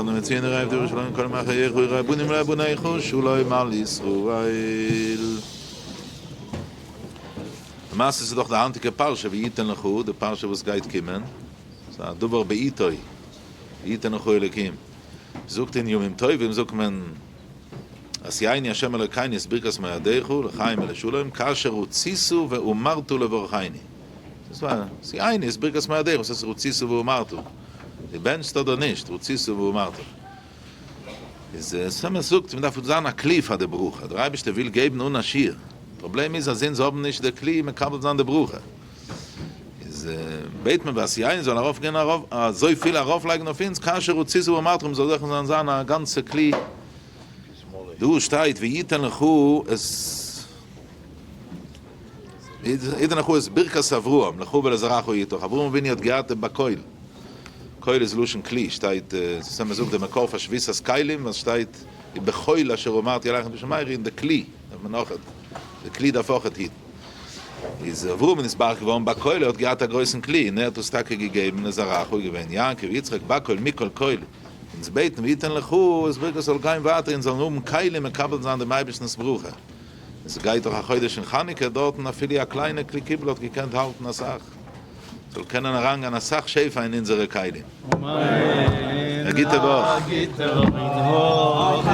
אחד מציון יראה עבדי ירושלים כל ימי חייך ויראה בנים לבניך שלום על ישראל. למעשה איז דאך די היינטיגע פרשה ויתן לך, די פרשה וואס גייט קומען, ס'איז א דבר בעיתו, ויתן לך אלוקים, זאגט אין ימים טובים זאגט מען השיאני ה' אלוקינו את ברכת מועדיך לחיים ולשלום כאשר רצית ואמרת לברכני. השיאני את ברכת מועדיך, וואס הייסט רצית ואמרת? דו בענטשסט אדער נישט? רצית ואמרת. איז סמ ס זאגט מען דארף זיין א כלי פאר די ברכה, דער אייבערשטער וויל געבן אן א שיעור, פראבלעם איז אז אונז האבן נישט די כלי מקבל זיין די ברכה, איז בעט מען והשיאני זאל ארויף גיין ארויף אזויפיל ארויף לייגן אויף אונז כאשר רצית ואמרת מען זאל זוכה זיין זיין א גאנצע כלי, דא שטייט ויתן לך את ויתן לך את ברכת אברהם לך ולזרעך איתך, אברהם אבינו האט געהאט די בכל, כל איז לשון כלי, שטייט, ס'איז מ'זאגט די מקור פאר שביתת כלים, ווייל ס'שטייט ובכל אשר אמרתי אליכם תשמרו, און די כלי דארף מען אויכעט, די כלי דארף אויכעט היטן. איז אברהם נתברך געווארן בכל, ער האט געהאט א גרויסן כלי, און ער האט עס טאקע געגעבן לזרעך, איז געווען יעקב, יצחק, בכל, מכל כל. אונז בעטן ויתן לך את ברכת זאל גיין ווייטער אונז זאלן האבן כלים מקבל זיין דעם אייבערשטנ'ס ברכה. און ס'גייט דאך א חודש אין חנוכה דארטן אפילו א קליינע כלי קיבול האט געקענט האלטן אסאך, זאל קענען אריינגיין אסאך שפע אין אונזערע כלים. אמן. א גוטע וואך. א גוטע וואך.